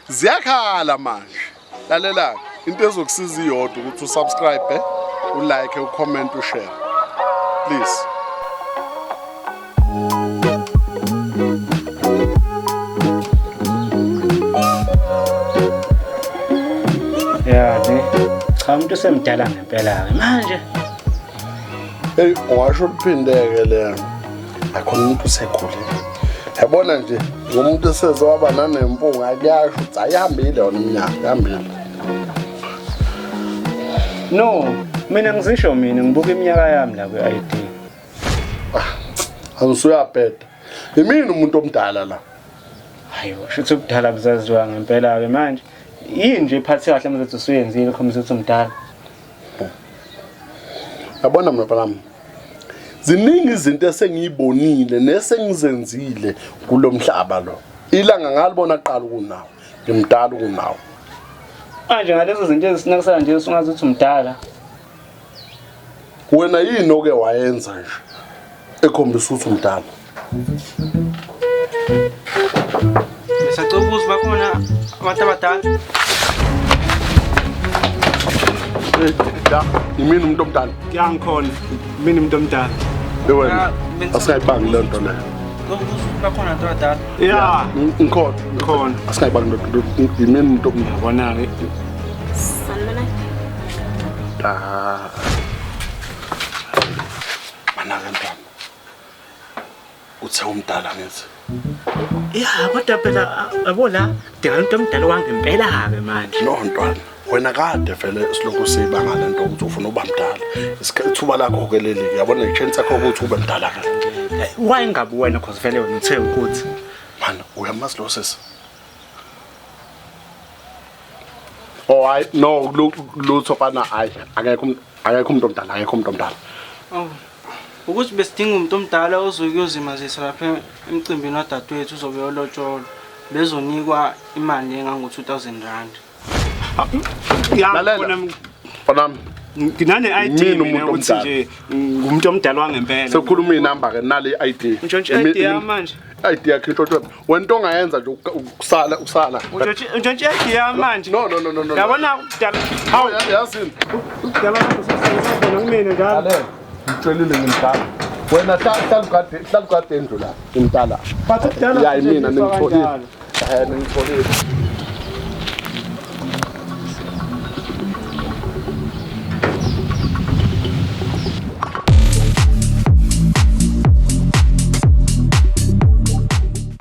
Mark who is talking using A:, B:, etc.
A: Ziyakhala manje. Lalela into ezokusiza iyodwa ukuthi usubscribe, ulike, ucomment, ushare. Please.
B: Ya ne. Cha umuntu usemdala ngempela ke manje.
A: Hey, ungasho uphindeke le. Akhona umuntu usekhulile. Yabona nje ngomuntu eseze waba nanempunga kuyasho ukuthi ayihambile yona iminyaka, ihambile.
B: No, mina ngizisho mina ngibuka iminyaka yami la kwi-ID.
A: Ah, angisuyabheda. Yimina umuntu omdala la.
B: Hayi, shuthi ubudala buzaziwa ngempela ke manje. Yini nje iphathe kahle manje usuyenzile khombisa ukuthi umdala.
A: Yabona mina mfana Ziningi izinto esengiyibonile nesengizenzile kulomhlaba lo. Ilanga ngalibona kuqala kunawo. Ngimdala kunawo.
B: Manje ngalezo zinto ezisinakisela nje usungazi ukuthi umdala.
A: Wena yini oke wayenza nje ekhombisa ukuthi umdala?
C: Ngisacela ukubuza bakhona abantu abadala.
A: Ya, yimina umuntu omdala.
B: Ya ngikhona. Mina umuntu omdala.
A: Wena asingayibangi le nto leyo.
C: Bakhona abantu abadala.
B: Ya,
A: ngikhona.
B: Ngikhona.
A: Asingayibangi le nto. Yimina umuntu omdala.
B: Yabona-ke.
D: Sanibonani.
A: Ah. Manake mntwana. Uthe umdala ngithi.
B: Ya, kodwa phela yabo la kudingakala umuntu omdala wangempela-ke manje.
A: No ntwana, wena kade vele silokhu siyibanga le nto ukuthi ufuna uba mdala. Ithuba lakho ke leli, yabona i-chance yakho ukuthi ube mdala ke.
B: Why ngabe wena cause vele wena uthe ukuthi
A: Man, uyamazi lo sisi? Oh hayi no lutho fana hayi akekho akekho umuntu omdala akekho umuntu omdala.
C: Oh. Ukuthi besidinga umuntu omdala ozokuyozimazisa lapha emcimbini wadadewethu uzobe yolotsholwa. Bezonikwa imali engango-2000 rand.
B: Ya,
A: Lalela. Mfana
B: nginane ID
A: Mina
B: mina
A: umuntu
B: ukuthi
A: omdala.
B: nje ngumuntu omdala wangempela.
A: sekukhuluma inamba ke nale ID.
B: Ntshontshe ID yami manje.
A: ID yakhe intshontshe. Wena into ongayenza nje ukusala ukusala.
B: Ntshontshe ID yami manje.
A: No no no no no.
B: Yabona kudala.
A: Hawu yazini.
B: Kudala usesebenzisa kumina njalo.
A: Lalela. Ngitshelile ngimdala. Wena hlala ugade hlala ugade endlu la. Ngimdala.
B: But kudala
A: Ya yimina ningitholile.
B: kanjalo.
A: Eh ningitholile.